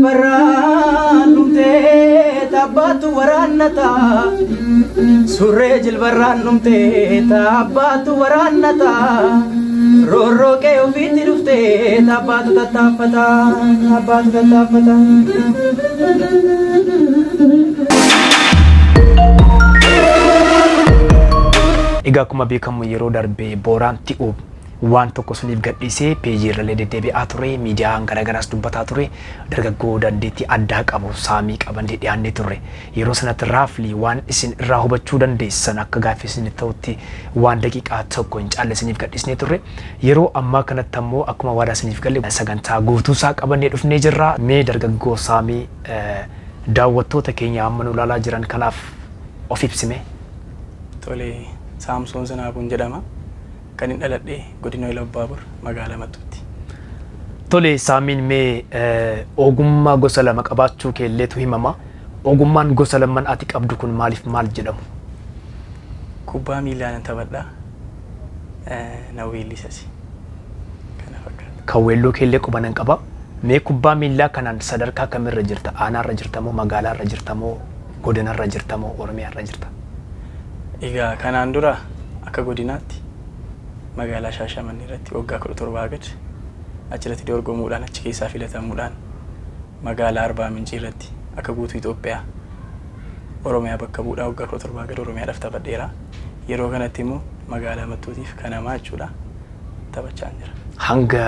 Jilbarraan dhumtee tabbaatu waraannata. Surree jilbarraan dhumtee tabbaatu waraannata. Roorroo qe'ee ofiitti dhuftee tabbaatu tattaaffata. Tabbaatu tattaaffata. Egaa akkuma beekamu yeroo darbe Booraan Ti'uub waan tokko suniif gadhiisee peejii irrallee deddeebi'aa ture, miidiyaan garaagaraas dubbataa ture, dargaggoo dandeettii addaa qabu Saamii qabannee dhiyaannee turre. Yeroo sanatti raafli waan isin irraa hubachuu dandeessan akka gaaffii isin ta'utti waan daqiiqaa tokko hin caalle isiniif gadhiisnee turre. Yeroo ammaa kanatti ammoo akkuma waadaa isiniif galle sagantaa guutuusaa qabannee dhufnee jirra. Mee dargaggoo Saamii daawwattoota keenya amma nu ilaalaa jiran kanaaf of ibsime. Tole, Saamsoon Sinaabuun jedhama. Kan hin dhaladhe godina Iluu Abbaabur magaalaa Mattuutti. Tole Saamiin, mee ogummaa gosa lama qabaachuu keelleetu himama. Ogummaan gosa lamaan ati qabdu kun maaliif maal jedhamu? Kubbaa miilaa nan taphadha. Nan weellisas. Kana fakkaata. Kan weelluu keellee quba nan qaba. Mee kubbaa miillaa kanaan sadarkaa kamirra jirta? Aanaarra jirta moo magaalaarra jirta moo godinarra jirta moo Oromiyaarra jirta? Egaa kanaan dura akka godinaatti magaalaa Shaashamannee irratti waggaa 17 gad achirratti dorgomuudhaan achi keessaa filatamuudhaan magaalaa Arbaa Mincii irratti akka guutuu Itoophiyaa Oromiyaa bakka bu'uudhaan waggaa 17 gad Oromiyaadhaaf taphadheera. Yeroo kanatti immoo magaalaa Mattuutiif kanamaa jechuudha taphachaa jira. Hanga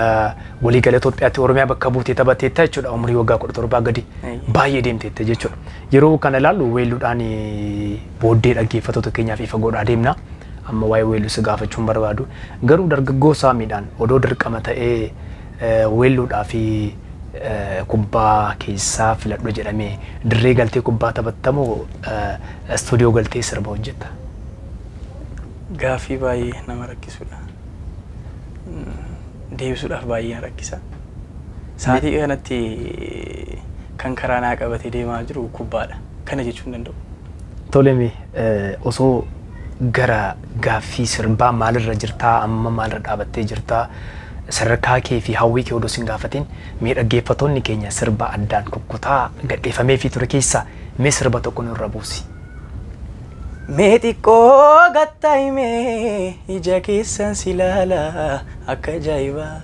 waliigala Itoophiyaatti Oromiyaa bakka buutee taphateetta jechuudha umurii waggaa 17 gadi baay'ee deemteetta jechuudha. Yeroo kana ilaallu weelluudhaan booddee dhaggeeffattoota keenyaaf ifa godhaa deemna. Amma waa'ee weelluu si gaafachuun barbaadu. Garuu dargaggoo Saamiidhaan odoo dirqama ta'ee weelluudhaa fi kubbaa keessaa filadhu jedhamee dirree galtee kubbaa taphattamoo istuudiyoo galtee sirba hojjetta? Gaaffii baay'ee nama rakkisudha. Deebisuudhaaf baay'ee na rakkisa. Sa'aatii kanatti kan karaa naa qabatee deemaa jiru kubbaadha. Kana jechuu hin danda'u. Tolemi, osoo gara gaaffii sirbaa maalirra jirtaa, amma maalirra dhaabattee jirtaa, sadarkaa kee fi hawwii kee odoo sin gaafatin, mee dhaggeeffattoonni keenya sirba addaan kukkutaa gadhiifamee fi ture keessaa mee sirba tokko nurra buusi. Mee xiqqoo gattaa'imee ija keessan si ilaala akka ajaa'ibaa.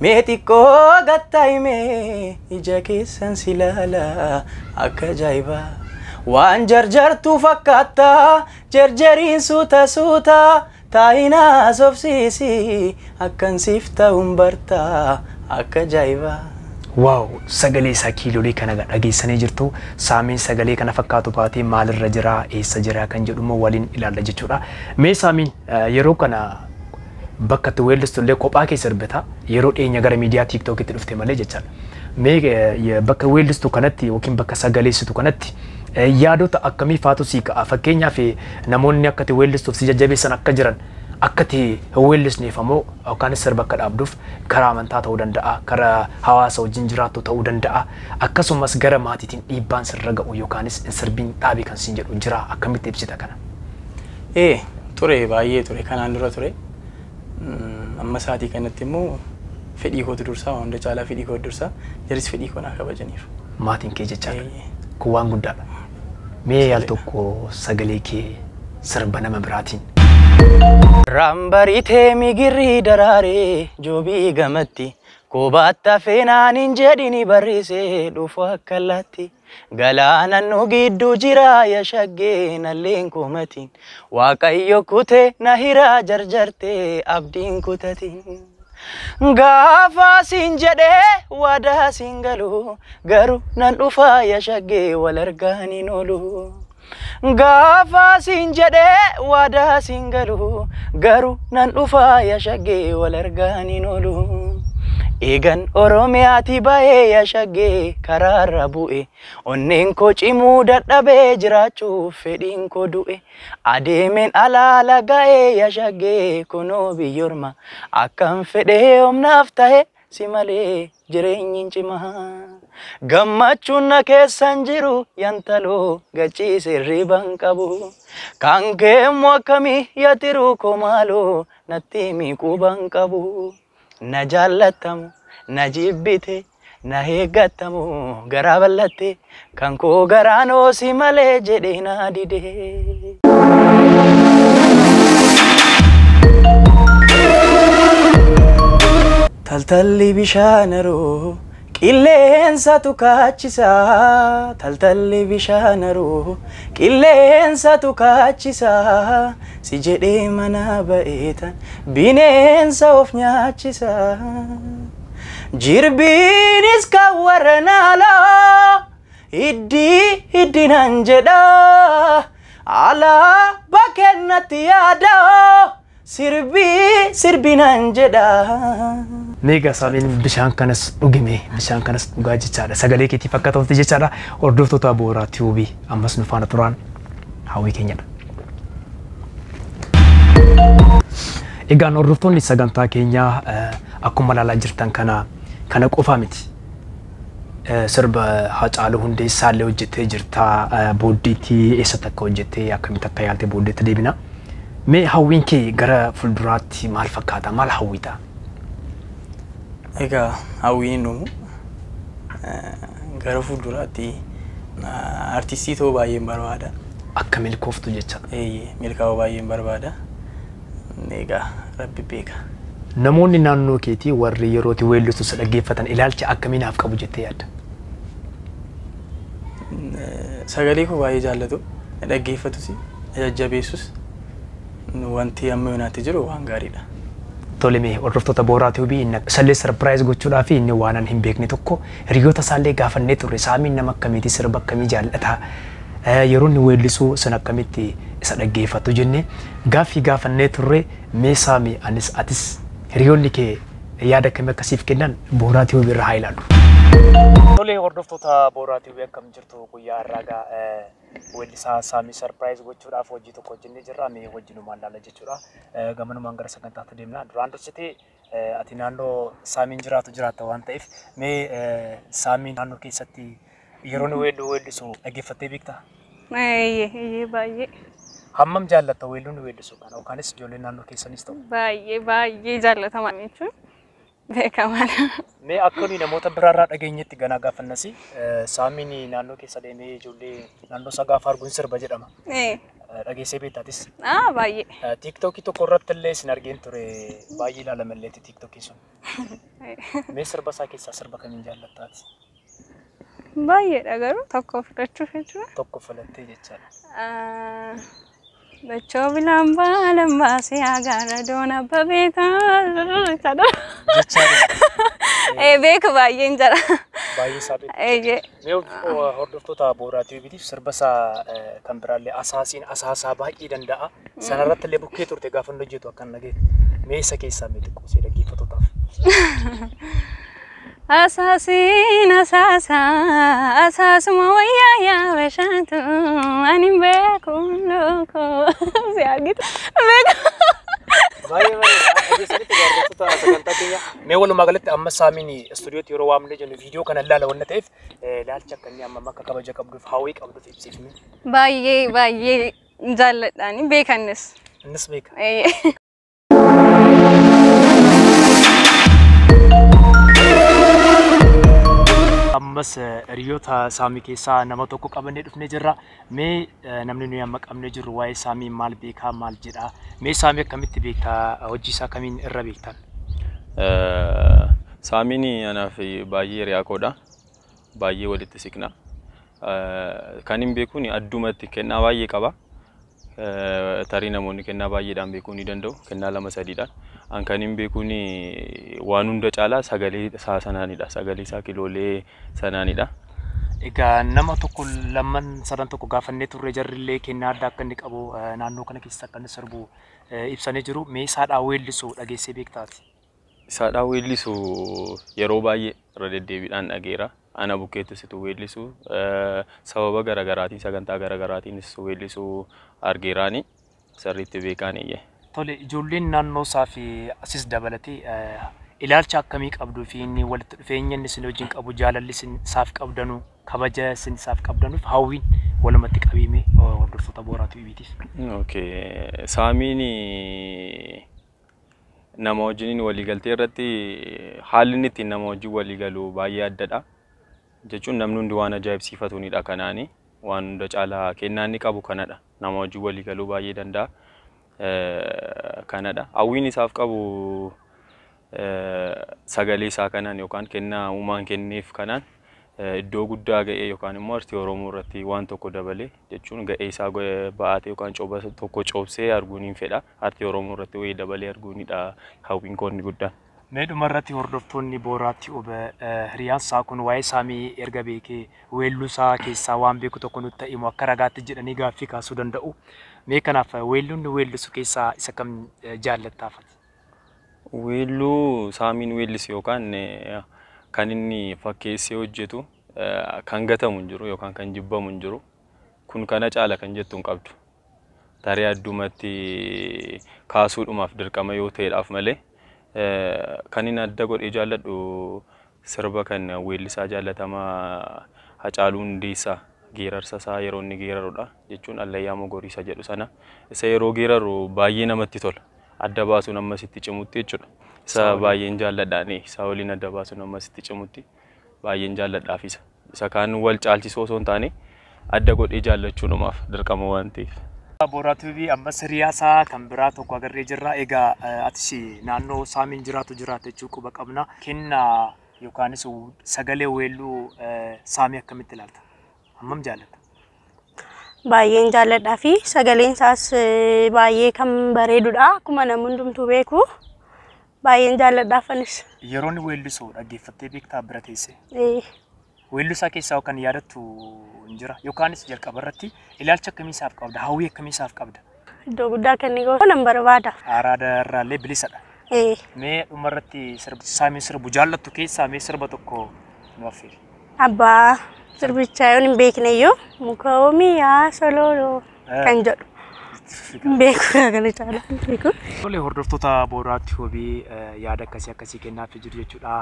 Mee xiqqoo gattaa'imee ija keessan si ilaala akka ajaa'ibaa. Waan jarjartuu fakkaata jarjariin suuta suuta taa'inaa sobsiisi akkan siif ta'uun bartaa akka ajaa'ibaa. Waaw, sagalee isaa kiilolee kana dhageessanii jirtu. Saamiin sagalee kana fakkaatu baatee maalirra jira, eessa jira kan jedhu immoo waliin ilaalla jechuudha. Mee Saamiin, yeroo kana bakka itti weellistu illee kophaa kee sirbita, yeroo dhiyeenya gara miidiyaa tiiktookitti dhufte malee jechaadha. Mee bakka weellistu kanatti yookiin bakka sagaleessitu kanatti yaadota akkamii faatu sii ka'a? Fakkeenyaaf namoonni akka itti weellistuuf si jajjabeessan akka jiran, akka itti hin weellisneef ammoo yookaan sirba akka dhaabduuf karaa amantaa ta'uu danda'a, karaa hawaasa wajjin jiraattu ta'uu danda'a, akkasumas gara maatiitiin dhiibbaan sirra ga'u yookaanis hin sirbiin dhaabii kan siin jedhu jira, akkamitti ibsita kana? Ee, ture, baay'ee ture, kanaan dura ture. Amma sa'aatii kanatti immoo fedhii kootu dursaa, waan hunda caalaa fedhii kootu dursaa, jaris fedhii koo naa kabajaniiru. Maatiin kee jechaadha. Kun waan guddaadha. Mee al tokko sagalee kee sirba nama biraatiin. Raambaritee migirri daraaree joobii gamatti kobatta feenaan hin jedhini barrisee dhufu akka allaatti galaanan nu gidduu jira ya shaggee nalleen komatiin waaqayyo kutee na hiraa jarjartee abdiin kutatiin. Gaafa siin jedhee waadaa siin galu garuu nan dhufaa ya shaggee wal argaan hin oolu. Gaafa siin jedhee waadaa siin galu garuu nan dhufaa ya shaggee wal argaan hin oolu. Eegan Oromiyaati ba'ee ya shaggee karaarra bu'e, onneen koo cimuu dadhabee jiraachuuf fedhiin koo du'e, adeemeen alaala ga'ee ya shaggee kunoo biyyoorma akkam fedhee humnaaf ta'e si malee jireenyi hin cimaa. Gammachuun na keessan jiru yantaloo gachiise riban qabu. Kan keemmoo akkamii yatiru koo maaloo natti himi quban qabu. Na jaallattamu na jibbite Na eeggattamu garaa bal'atte kan koo garaan hoosi malee jedhee na dide. Taltalli bishaan haroo qilleensatu kaachisa. Taltalli bishaan haroo qilleensatu kaachisa. Si jedhee mana ba'eetan bineensa of nyaachisa. Jirbiinis kan warra naalaa hiddi hiddinan jedha. Alaabaa kennatti yaada sirbii sirbinan jedha. Meegaa Saamiin bishaan kanas dhugime bishaan kanas dhugaa jechaadha. Sagalee keetiif akka ta'utti jechaadha. Hordoftoota Booraa Tiyuubii ammas nu faana turaan hawwii keenyadha. Egaan hordoftoonni sagantaa keenyaa akkuma ilaalaa jirtan kana qofaa miti. Sirba Haacaaluu Hundeessaa illee hojjettee jirta. Booddeetti eessatti akka hojjettee akkamitti akka yaalte booddeetti deebina. Mee hawwiin kee gara fuulduraatti maal fakkaata? Maal hawwita? Egaa hawwiin hin dhumu. Gara fuulduraatti artistii ta'uu baay'een barbaada. Akka milkooftu jecha. Milkaa'uu baay'een barbaada. Egaa Rabbi beeka. Namoonni naannoo keetii warri yerootti weellistu si dhaggeeffatan ilaalcha akkamii naaf qabu jettee yaadda? Sagalee koo baay'ee jaallatu, dhaggeeffatus, jajjabeessus wanti amma yoonaatti jiru waan gaariidha. Tole mee hordoftoota Booraa Tiyuubii inni isallee sarpiraayiz gochuudhaa fi inni waan hin beekne tokko hiriyoota isaallee gaafannee turre Saamiin nama akkamiiti sirba akkamii jaallata yeroo inni weellisu sun akkamitti isa dhaggeeffatu jennee gaaffii gaafannee turre. Mee Saamii anis atis hiriyoonni kee yaada akkamii akkasiif kennan Booraa Tiyuubii irraa haa ilaallu. Tole hordoftoota Booraa Tiyuubii akkam jirtu guyyaa har'aa gaa weellisaa Saamii sarpiraayiz gochuudhaaf hojii tokko hojjennee jirra. Mee wajjinumaan ilaalla jechuudha. Gamanumaan gara sagantaatti deemna. Duraan dursitee ati naannoo Saamiin jiraatu jiraatta waan ta'eef mee Saamiin naannoo keessatti yeroo inni weelluu weellisu dhaggeeffattee beektaa? Eeyyee baay'ee. Hammam jaallatta weelluu inni weellisu kana yookaanis ijoolleen naannoo keessanis ta'u? Baay'ee baay'ee jaallatama jechuun beekamaadha. Mee akka nuyi namoota biraarraa dhageenyetti ganaa gaafannasi Saamiin naannoo keessa deemee ijoollee naannoo isaa gaafa arguun sirba jedhama. Dhageessee beektaatis? Baay'ee. Tiiktookii tokko irratti illee isin argeen ture baay'ee ilaalamalleeti tiiktookiin sun. Mee sirba isaa keessaa sirba kamiin jaallattaati? Baay'eedha garuu tokko filachuuf jechuudha. Tokko filattee jechaadha. Bachoo bilaan baalan baasee agaara doona babeetaa jechaadha. Jechaadha. Beeku baay'een jira. Baay'ee isaa beeku. Mee hordoftoota Booraa Tiyuubiitiif sirba isaa kan biraallee asaasiin asaasaa baay'ee danda'a. Sanarratti illee bukkee turte gaafa inni hojjetu akkan dhageetti. Mee isa keessaa mee xiqqoo see dhaggeeffattootaaf. Asaasiin asaasaa asaasuma wayyaa yaabashaatu ani beeku looko si argitu beeku. Baay'ee bareeda. Dhageessanitti hordoftoota sagantaa keenya. Mee walumaa galatti amma Saamiin istuudiyootti yeroo waamnee jennu viidiyoo kana ilaala waan ta'eef ilaalcha akka inni amma akka kabaja qabduuf hawwii qabduuf ibsiifne. Baay'ee baay'ee jaalladhaani beekannis. Innis beeka. Ammas hiriyoota Saamii keessaa nama tokko qabannee dhufnee jirra. Mee namni nuyi amma qabnee jirru waa'ee Saamii maal beekaa maal jedhaa? Mee Saamii akkamitti beektaa? Hojii isaa kamiin irra beektan? Saamiin anaaf baay'ee hiriyaa koodha. Baay'ee walitti siqna. Kan hin beekuun addumatti kennaa baay'ee qaba. Tarii namoonni kennaa baay'eedhaan beekuu ni danda'u. Kennaa 2 3dhaan. An kan hin beekuun waan hunda caalaa sagalee isaa sanaanidha. Sagalee isaa kiloolee sanaanidha. Egaa nama tokko lamman sadan tokko gaafannee turre jarrillee kennaa addaa akka inni qabu naannoo kana keessa akka inni sirbu ibsanii jiru. Mee isaadhaa weellisu dhageessee beektaati? Isaadhaa weellisu yeroo baay'ee irra deddeebiidhaan dhageera. Ana bukkeettis utuu weellisu sababa garaagaraatiin sagantaa garaagaraatiinis weellisu argeeraani sirriitti beekaan eeyyee. Tole ijoolleen naannoo isaa fi asis dabalatee ilaalcha akkamii qabduu fi inni walitti dhufeenya inni isin wajjin qabu jaalalli isin isaaf qabdanu kabaja isin isaaf qabdanuuf hawwiin walumatti qabiime hordoftoota Booraa Tiyuubiitiif. Okay. Saamiin Nama wajjiniin waliigaltee irratti haalli inni ittiin nama wajjin waliigalu baay'ee addadha. Jechuun namni hundi waan ajaa'ibsiifatunidha kanaani. Waan hunda caalaa kennaa inni qabu kanadha. Nama wajjin waliigaluu baay'ee danda'a. Kanadha. Hawwiin isaaf qabu sagalee isaa kanaan yookaan kennaa uumaan kenneef kanaan iddoo guddaa ga'ee yookaan immoo artii Oromoo irratti waan tokko dabalee jechuun ga'ee isaa ba'aatee yookaan cooba tokko coobsee arguun hin fedha. Artii Oromoo irratti wayii dabalee arguunidha hawwiin koo inni guddaan. Mee dhumarratti hordoftoonni Booraatti Ube hiriyaan isaa kun waa'ee Saamii erga beekee weelluu isaa keessaa waan beeku tokko nutti himu akka ragaatti jedhanii gaaffii kaasuu danda'u. Mee kanaaf weelluun weellisu keessaa isa kam jaallattaafati? Weelluu Saamiin weellisu yookaan kan inni fakkeessee hojjetu kan gatamu hin jiru yookaan kan jibbamu hin jiru. Kun kana caala kan jettu hin qabdu. Tarii addumatti kaasuudhumaaf dirqama yoo ta'edhaaf malee kan inni adda godhee jaalladhu sirba kan weellisaa jaallatamaa Hacaaluu Hundeessaa geerarsa isaa yeroo inni geerarudha jechuun Allayyaa Mogoriisa jedhu sana isa yeroo geeraru baay'ee namatti tola. Adda baasuun ammas itti cimutti jechuudha. Isa baay'een jaalladha isaa waliin adda baasuun ammas itti cimutti baay'een jaalladhaaf isa. Isa kaan wal caalchisoo osoo hin taane adda godhee jaallachuudhumaaf dirqama waan ta'eef. Booraa TV ammas hiriyaa isaa kan biraa tokko agarree jirra. Egaa atis naannoo Saamiin jiraatu jiraata jechuu quba qabna. Kennaa yookaanis sagalee weelluu Saamii akkamitti ilaalta? Hammam jaallatta? Baay'een jaalladhaa fi sagaleen isaas baay'ee kan bareedudha. Akkuma namni hundumtuu beeku baay'een jaalladhaaf anis. Yeroo inni weellisu dhaggeeffattee beektaa bira teessee? Weelluu isaa keessaa kan yaadattu hin jira yookaanis jalqaba irratti ilaalcha akkamii isaaf qabda? Hawwii akkamii isaaf qabda? Iddoo guddaa kan inni gahu nan barbaada. Araada irraallee bilisadha. Mee dhumarratti Saamiin sirbu jaallattu keessaa mee sirba tokko nu affeeri. Abbaa sirbichaa yoon hin beekne iyyuu muka oomiyaa sololoo kan jedhu. Beeku kana caalaa beeku. Tole hordoftoota Booraatti Hobii yaada akkasii akkasii kennaaf jiru jechuudha.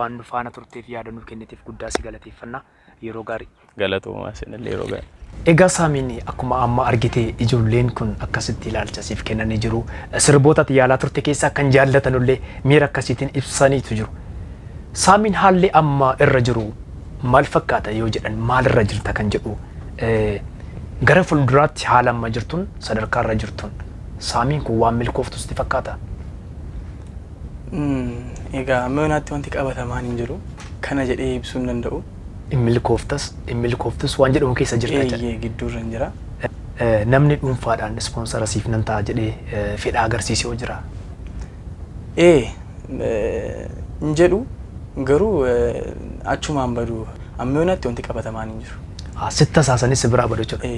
Waan nu faana turteef yaada nuuf kenniteef guddaa si galateeffanna. Yeroo gaarii. Galatoomaa isinillee yeroo gaarii. Egaa Saamiin akkuma amma argite ijoolleen kun akkasitti ilaalcha siif kennanii jiru. Sirboota ati yaalaa turte keessaa kan jaallatanullee miira akkasiitiin ibsaniitu jiru. Saamiin haalli amma irra jiru maal fakkaata yoo jedhan maalirra jirta kan jedhu gara fuulduraatti haala amma jirtuun sadarkaa irra jirtuun Saamiin kun waan milkooftu sitti fakkaata? Egaa amma yoonaatti wanti qabatamaan hin jiru. Kana jedhee ibsuu hin danda'u. Hin milkooftas hin milkooftus waan jedhamu keessa jirta jechuudha. Eeyyee gidduurra hin jira. Namni dhuunfaadhaan ispoonsara siif nan ta'a jedhee fedha agarsiisee yoo jira. Hin jedhu garuu achumaan badu amma yoonaatti wanti qabatamaan hin jiru. Sitti asaasanis biraa badu jechuudha.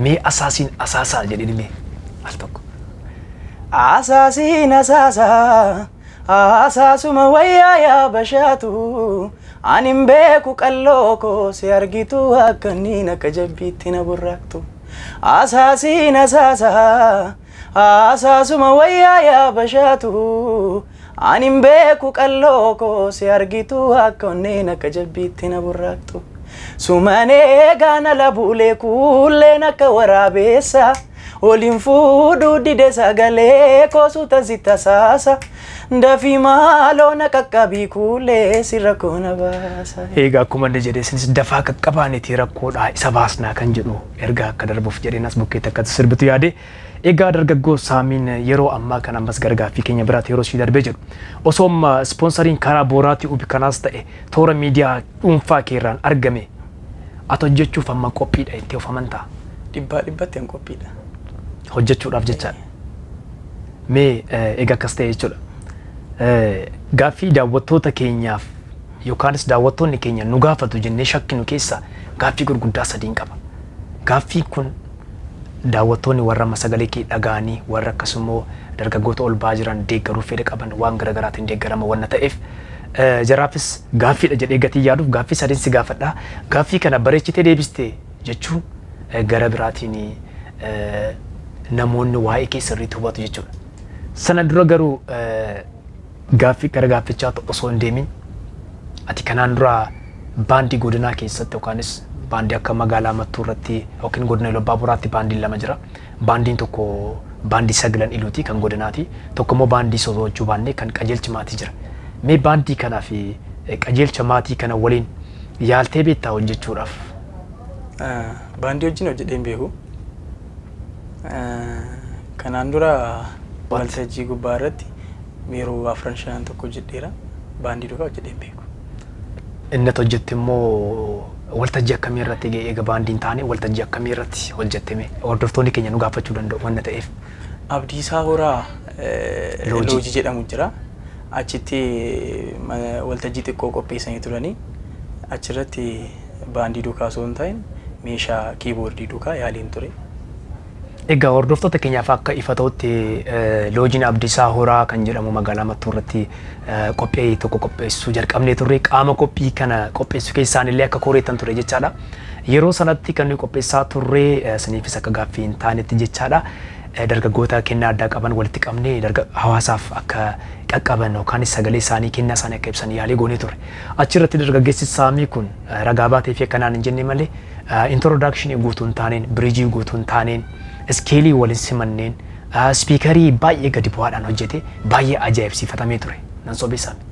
Mee asaasiin asaasaa jedhee mee al tokko. Asaasiin asaasaa asaasuma wayyaa yaa bashaatu ani hin beeku qalloo koo si argitu akka inni akka jabbiitti na burraaqtu. Asaasiin asaasaa asaasuma wayyaa yaa bashaatu ani hin beeku qalloo koo si argitu akka inni akka jabbiitti na burraaqtu. Sumanee gaana labuulee kuulleen akka waraabeessa oliin fuudhuu dide sagalee koosuuta si tasaasa dafii maaloo na qaqqabii kuulee si rakkoo na baasa. Egaa akkuma inni jedhe isinis dafaa qaqqabaaniiti rakkoodhaa isa baasnaa kan jedhu ergaa akka darbuuf jedheen as bukkeetti akka sirbitu yaade. Egaa dargaggoo Saamiin yeroo ammaa kana ammas gargaaffii keenya biraatti yeroo ishii darbee jedhu. Osoo amma ispoonsariin karaa Booraatii Ubi kanaas ta'e toora miidiyaa dhuunfaa keerraan argame ati hojjechuuf amma qophiidha jettee of amantaa? Dhibbaa dhibbatti an qophiidha. Hojjechuudhaaf jechaadha. Mee egaa akkas ta'e jechuudha. Gaaffii daawwattoota keenyaaf yookaanis daawwattoonni keenya nu gaafatu jennee shakkinu keessa gaaffii gurguddaa sadiin qaba. Gaaffii kun daawwattoonni warra amma sagalee kee dhaga'anii warra akkasumoo dargaggoota ol ba'aa jiran deeggaruu fedha qaban waan garaagaraatiin deeggarama wanna ta'eef jaraafis gaaffiidha jedhee gatii yaaduuf gaaffii sadiin si gaafadha. Gaaffii kana bareechitee deebiste jechuun gara biraatiin namoonni waa'ee kee sirriitti hubatu jechuudha. Sana dura garuu gaaffii gara gaaffichaa osoo hin deemin ati kanaan dura baandii godinaa keessatti yookaanis baandii akka magaalaa Mattuu irratti yookiin godina Iluu Abbaa Boraatti baandiin lama jira. Baandiin tokko Baandii Sagalan Iluuti kan godinaati. Tokko immoo baandii Sosochuu baannee kan qajeelcha maatii jira. Mee baandii kanaa fi qajeelcha maatii kana waliin yaaltee beektaa hojjechuudhaaf? Baandii wajjin hojjedhee hin beeku. Kanaan dura waltajjii gubbaa irratti yeroo afran shanan tokko hojjedheera. Baandii duukaa hojjedhee hin beeku. Inni ati hojjette immoo waltajjii akkamii irratti eega baandii hin taane waltajjii akkamii irratti hojjette mee? Hordoftoonni keenya nu gaafachuu danda'u wanna ta'eef. Abdiisaa Horaa Loojii. Loojii jedhamu jira. Achitti waltajjii xiqqoo qopheessanii turanii achirratti baandii duukaa osoo hin ta'in meeshaa kiiboordii duukaa yaaliin ture. Egaa hordoftoota keenyaaf akka ifa ta'utti loojiin Abdiisaa Horaa kan jedhamu magaalaa Mattuu irratti qophii tokko qopheessuu jalqabnee turre qaama qophii kana qopheessuu keessaan illee akka koreettan ture jechaadha. Yeroo sanatti kan nuyi qopheessaa turre saniifis akka gaaffii hin taanetti jechaadha. Dargaggoota kennaa addaa qaban walitti qabnee hawaasaaf akka qaqqaban yookaan sagalee isaanii kennaa isaanii akka ibsan yaalii goonee ture. Achirratti dargaggeessi Saamii kun ragaa baatee fi akkanaan hin jenne malee introduction guutuu hin taaneen, biriijii guutuu hin taaneen, iskeelii waliin simanneen, spiikarii baay'ee gadi bu'aadhaan hojjete baay'ee ajaa'ibsiifatamee ture. Nan sobee Saamii.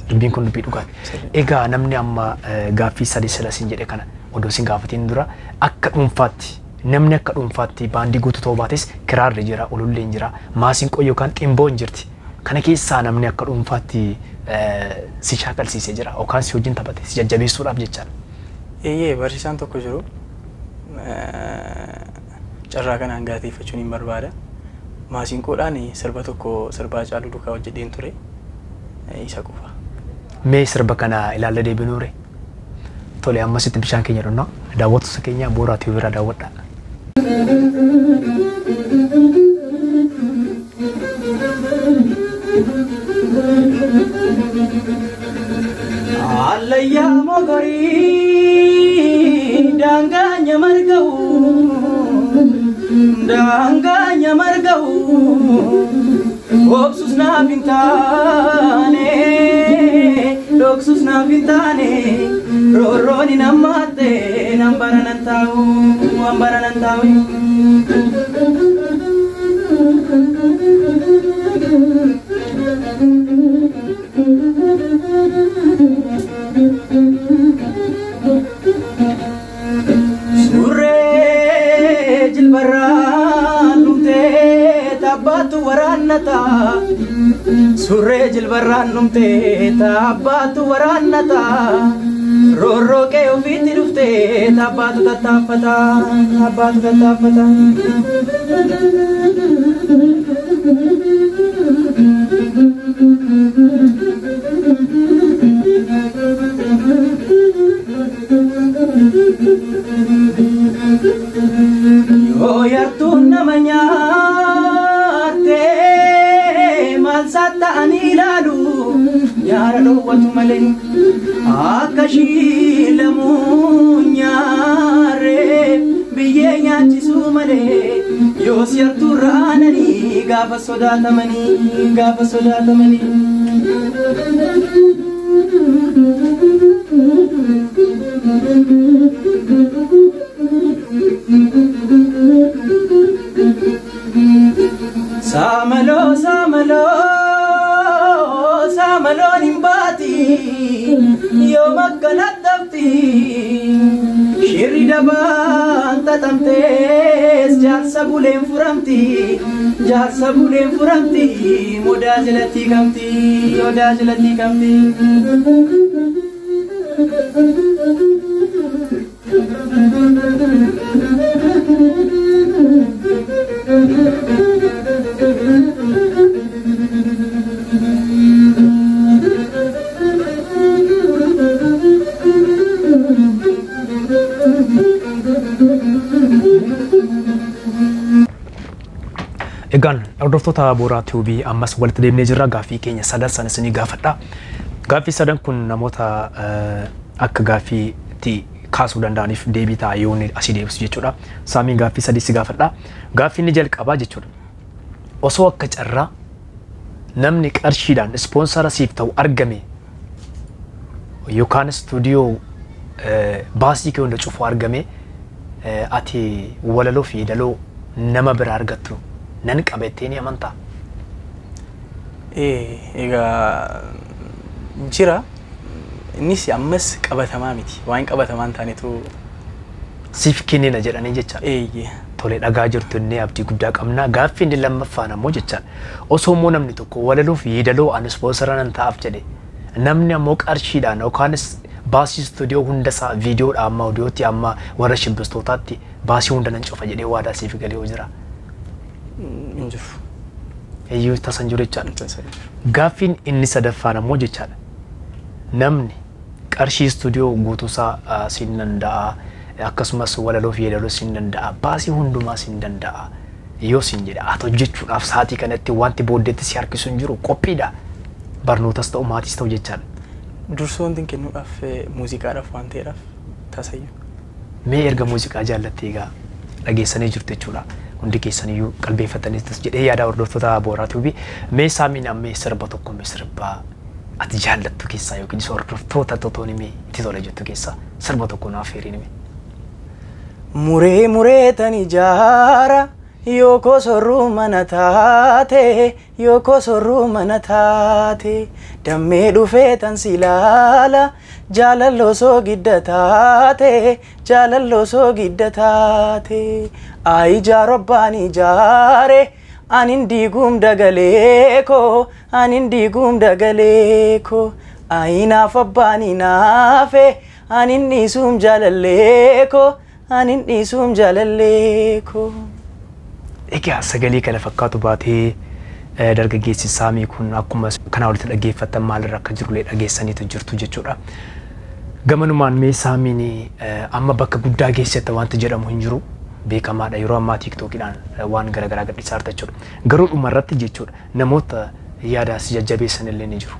Dubbiin kun dubbii dhugaati. Egaa namni amma gaaffii sadii sila siin jedhe kana odoo siin gaafatiin dura akka dhuunfaatti namni akka dhuunfaatti baandii guutuu ta'uu baates kiraarri jira, ululleen jira, maasinqoo yookaan ximboon jirti. Kana keessaa namni akka dhuunfaatti si shaakalsiisee jira yookaan si wajjin taphate si jajjabeessuudhaaf jechaadha. Eeyyee, barsiisaan tokko jiru. Carraa kanaan galateeffachuun hin barbaada. Maasinqoodhaan sirba tokko sirba Haacaaluu duukaa hojjedheen ture. Isa qofa. Mee sirba kana ilaalla deebinuure? Tole, ammasitti bishaan keenya dhonnaa daawwattoota keenya Booraa TV irraa daawwadhaa. Allayyaa mogorii daangaa marga'u daangaa marga'u obsus naaf hin taane dhoksus naaf hin taane roorroon hin hammaatte nan bara nan taa'u an bara nan taa'u. Surree jilbarraan dhumtee tabbaatu waraannata. Surree jilbarraan dhumtee tabbaatu waraannata. Roorroo qe'ee ofiitti dhuftee tabbaatu tattaaffata. Tabbaatu tattaaffata. Yoo yartuun nama nyaatte maal satta'anii ilaalu nyaara dhoowwatu malee akka shiilamuu nyaarre biyyee nyaachisuu malee yoos yartuun raananii gaafa sodaatamanii gaafa sodaatamanii. Saamaloo saamaloo saamaloon hin baati yoom akkanatti hafti shirri dabaan xaxamtees jaarsa buleen furamti jaarsa buleen furamti modaa jalatti kamti modaa jalatti kamti. Egaan hordoftoota Booraa TV ammas walitti deemnee jirra. Gaaffii keenya sadan sana isinii gaafadha. Gaaffii sadan kun namoota akka gaaffiitti kaasuu danda'aniif deebii ta'a yoo inni asii deebisu jechuudha. Saamiin gaaffii sadii si gaafadha. Gaaffii inni jalqabaa jechuudha. Osoo akka carraa namni qarshiidhaan ispoonsara siif ta'u argame yookaan istuudiyoo baasii kee hunda cufu argame ati walaloo fi yeedaloo nama biraa argattu Nan qabattee ni amantaa? Egaa jira. Innis ammas qabatamaa miti. Waan qabatamaa hin taanetu siif kennina jedhanii jechaadha. Eeyyee. Tole, dhagaa jirtu inni abdii guddaa qabna. Gaaffii inni lammaffaan ammoo jechaadha. Osoo immoo namni tokko walaloof yeedaloo ani sponsor nan ta'aaf jedhe, namni ammoo qarshiidhaan yookaanis baasii istuudiyoo hundasaa, viidiyoodha amma odiyootti amma warra shibbistootaatti baasii hunda nan cufa jedhee waadaa siif galee hoo jira? Hin jiru. Eeyyuu, tasa hin jiru jechaadha. Tasa hin jiru. Gaaffiin inni sadaffaan ammoo jechaadha. Namni qarshii istuudiyoo guutuusaa siin danda'a, akkasumas walaloo fi yeedaloo siin danda'a, baasii hundumaa siin danda'a yoo siin jedhe, ati hojjechuudhaaf sa'aatii kanatti wanti booddeetti si harkisu hin jiru, qophiidha? Barnootas ta'u, maatiis ta'u jechaadha. Dursoo wanti hin kennuudhaaf muuziqaadhaaf waan ta'eedhaaf tasayyuu. Mee erga muuziqaa jaallattee, egaa dhageessanii jirtu jechuudha. Hundi keessaniyyuu qalbeeffataniis jedhee yaada, hordoftoota Booraa Tube. Mee Saamiin, ammee sirba tokko, mee sirba ati jaallattu keessaa yookiin hordoftoota totoon mee itti tola jettu keessaa sirba tokko naaf heeriin hime. Muree muree tan ijaara yoo kosorruu mana taate, yoo kosorruu mana taate, dammee dhufee tan si ilaala, jaalalloo soo gidda taate, jaalalloo soo gidda taate. Ayi jaaro abbaan ijaare anin diiguum dagalee koo, anin diiguum dagalee koo. Ayi naaf abbaan naafe anin dhiisuum jaalallee koo, anin dhiisuum jaalallee koo. Egaa sagalee kana fakkaatu baatee dargaggeessi Saamii kun akkuma kanaa olitti dhaggeeffattan maalirra akka jirullee dhageessaniitu jirtu jechuudha. Gamanumaan mee Saamiin amma bakka guddaa geessetta wanti jedhamu hin jiru, beekamaadha, yeroo ammaa TikTokiidhaan waan garaagaraa gadhiisaa jirta jechuudha. Garuu dhumarratti jechuudha, namoota yaada si jajjabeessan illee ni jiru.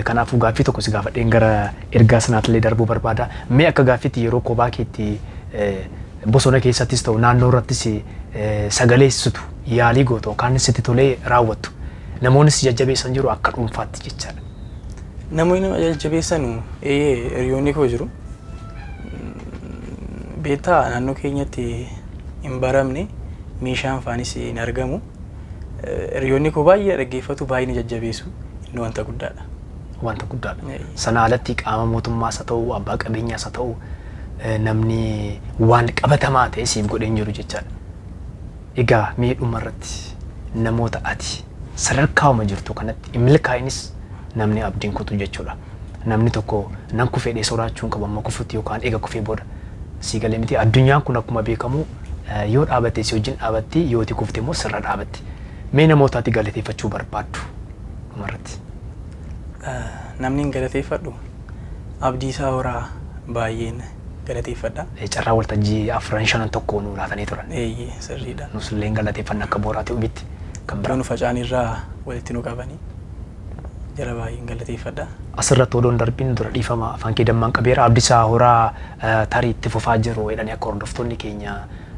Kanaafuu gaaffii tokko si gaafadheen gara ergaa sanaatillee darbuu barbaada. Mee akka gaaffiitti yeroo kophaa keetti bosona keessattis ta'u naannoo irrattis sagaleessitu, yaalii gootu yookaan sitti tolee raawwattu, namoonni si jajjabeessan jiru akka dhuunfaatti jechaadha. Namoonni nama jajjabeessanu, eeyyee, hiriyoonni koo jiru. Beektaa, naannoo keenyatti hin baramne, meeshaan faanis hin argamu. Hiriyoonni koo baay'ee dhaggeeffatu, baay'ee na jajjabeessu, inni wanta guddaadha. Wanta guddaadha. Sana alatti qaama mootummaas haa ta'u, abbaa qabeenyaas haa ta'u, namni waan qabatamaa ta'e siif godhee hin jiru jechaadha. Egaa mee dhumarratti namoota ati sadarkaa'uma jirtu kanatti hin milkaa'inis namni abdiin kutu jechuudha. Namni tokko nan kufee sodaachuun qabu amma kufutti yookaan eega kufee booda sii galee miti. Addunyaan kun akkuma beekamu yoo dhaabatte si wajjin dhaabatti, yoo itti kufte immoo sirra dhaabatti. Mee namoota ati galateeffachuu barbaaddu dhumarratti? Namni hin galateeffadhu Abdiisaa Horaa baay'een galateeffadha. Carraa waltajjii afran shanan tokko nu laatanii turan. Eeyyee, sirriidha. Nus illee galateeffanna akka Booraati ubitti. Kan biraa? Nu facaan irraa walitti nu qabanii jara baay'een galateeffadha. Asirratti odoon darbiin dura, dhiifama, afaan kee dammaan qabeera. Abdiisaa Horaa tarii itti fufaa jiru jedhanii akka hordoftoonni keenya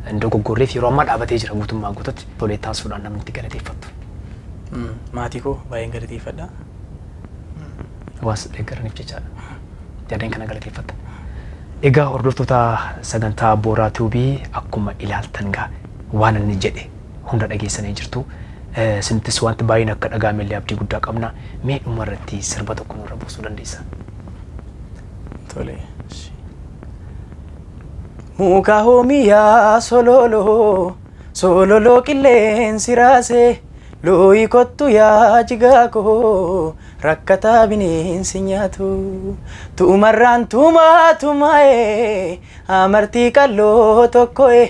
hin dogoggorreef, yeroo ammaa dhaabatee jira guutummaa guututti. Tolee, taasisuudhaan namni itti galateeffattu? Maatii koo baay'een galateeffadha. Waas deeggaraniif jechaadha. Yaadeen kana galateeffatta. Egaa hordoftoota sagantaa Booraa Tube, akkuma ilaaltan gaa waan inni jedhe hunda dhageessanii jirtu. Isinittis wanti baay'een akka dhaga'ame illee abdii guddaa qabna. Mee dhumarratti sirba tokko nurra buusuu dandeessa? Tole. Muka hoomiyaa sololoo, sololoo qilleensi raasee, looyi kottu yaa jigaa koo, rakkataa bineensi nyaatu, tumarraan tumaa tumaa'ee amartii qalloo tokko'e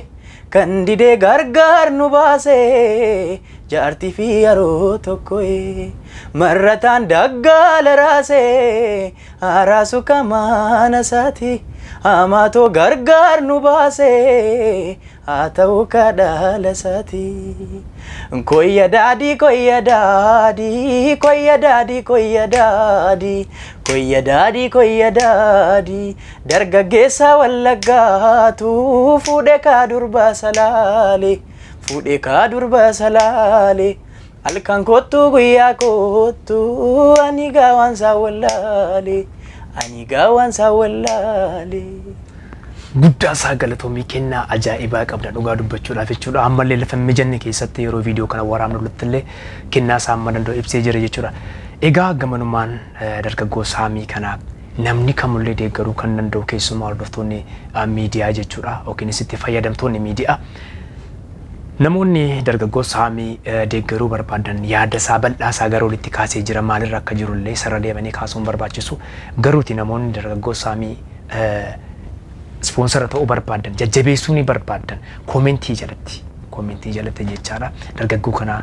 kan didee gargaar nu baasee, jaartii fi yeroo tokko'e marrataan daggaala raasee araasu kamaana isaati amaatoo gargaar nu baasee haa ta'u kadhaala isaati. Koyya daadii, koyya daadii, koyya daadii, koyya daadii, koyya daadii, koyya daadii, dargaggeessa Wallaggaatu fuudhee kaa durba salaale, fuudhee kaa durba salaale. Halkan kottu, guyyaa kottu, ani gaawaan saa wallaale, ani gaawaan saa wallaale. Guddaa isaa galatoomii, kennaa ajaa'ibaa qabda dhugaa dubbachuudhaaf jechuudha. Ammallee lafa hin mijanne keessatti yeroo viidiyoo kana waraabnu illee kennaa isaa amma danda'u ibsee jira jechuudha. Egaa gamanumaan dargaggoo Saamii kana namni kamullee deeggaruu kan danda'u, keessumaa hordoftoonni miidiyaa jechuudha, yookiinis itti fayyadamtoonni miidiyaa. Namoonni dargaggoo Saamii deeggaruu barbaadan, yaada isaa bal'aa isaa gara olitti kaasee jira, maalirra akka jirullee sarara deemanii kaasuun barbaachisu. Garuuti namoonni dargaggoo Saamii sponsor ta'uu barbaadan, jajjabeessuu ni barbaadan, koomentii jalatti jechaadha, dargaggoo kana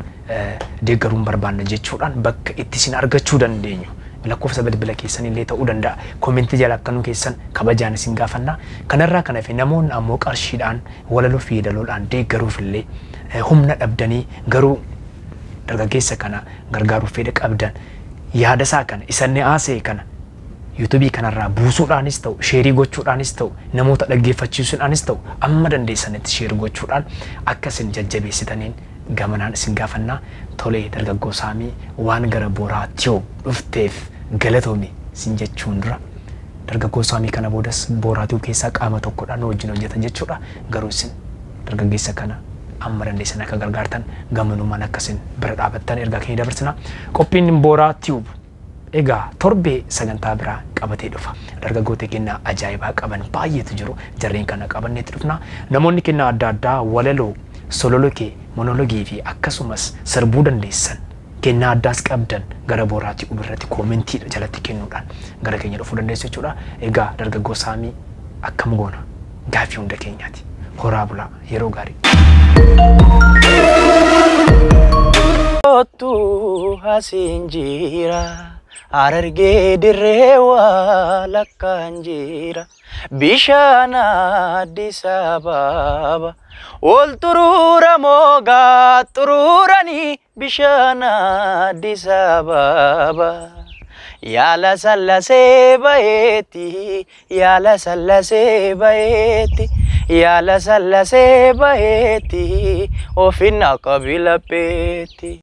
deeggaruun barbaanna jechuudhaan bakka itti isin argachuu dandeenyu lakkoofsa bilbila keessan illee ta'uu danda'a, koomentii jala akka nu keessan kabajaan isin gaafanna. Kanarraa kan hafe namoonni ammoo qarshiidhaan, walaloo fi yeedaloodhaan deeggaruuf illee humna dhabdanii garuu dargaggeessa kana gargaaruuf fedha qabdan, yaada isaa kana isanni haasa'e kana yuutuubii kanarraa buusuudhaanis ta'u, share gochuudhaanis ta'u, namoota dhaggeeffachiisuudhaanis ta'u, amma dandeessanitti share gochuudhaan akka isin jajjabeessitaniin gamanaan isin gaafannaa. Tolee, dargaggoo Saamii, waan gara Booraa Tiyoo dhufteef galatoomi isin jechuun dura, dargaggoo Saamii kana boodas Booraa Tiyoo keessaa qaama tokkodhaan wajjin hojjetan jechuudha. Garuu isin dargaggeessa kana amma dandeessan akka gargaartan, gamanumaan akkasin bira dhaabattan ergaa keenya dabarsina. Qophiin Booraa Tiyuub egaa torbee sagantaa biraa qabatee dhufa. Dargaggoota kennaa ajaa'ibaa qaban baay'eetu jiru. Jarreen kana qabanneetti dhufna. Namoonni kennaa adda addaa, walaloo, sololokee, monologii fi akkasumas sirbuu dandeessan, kennaa addaas qabdan, gara Booraa Tiyuub irratti koomentii jalatti kennuudhaan gara keenya dhufuu dandeessu jechuudha. Egaa dargaggoo Saamii akkam goona? Gaaffii hunda keenyaati. Horaa bulaa, yeroo gaarii. Kottu asiin jira, Harargee dirree waa lakkaan jira, bishaan Addis Ababa ol xuruura moogaa xuruuranii, bishaan Addis Ababa yaala sallasee bayeeti, yaala sallasee bayeeti, yaala sallasee bayeeti, ofinna qabila peeti.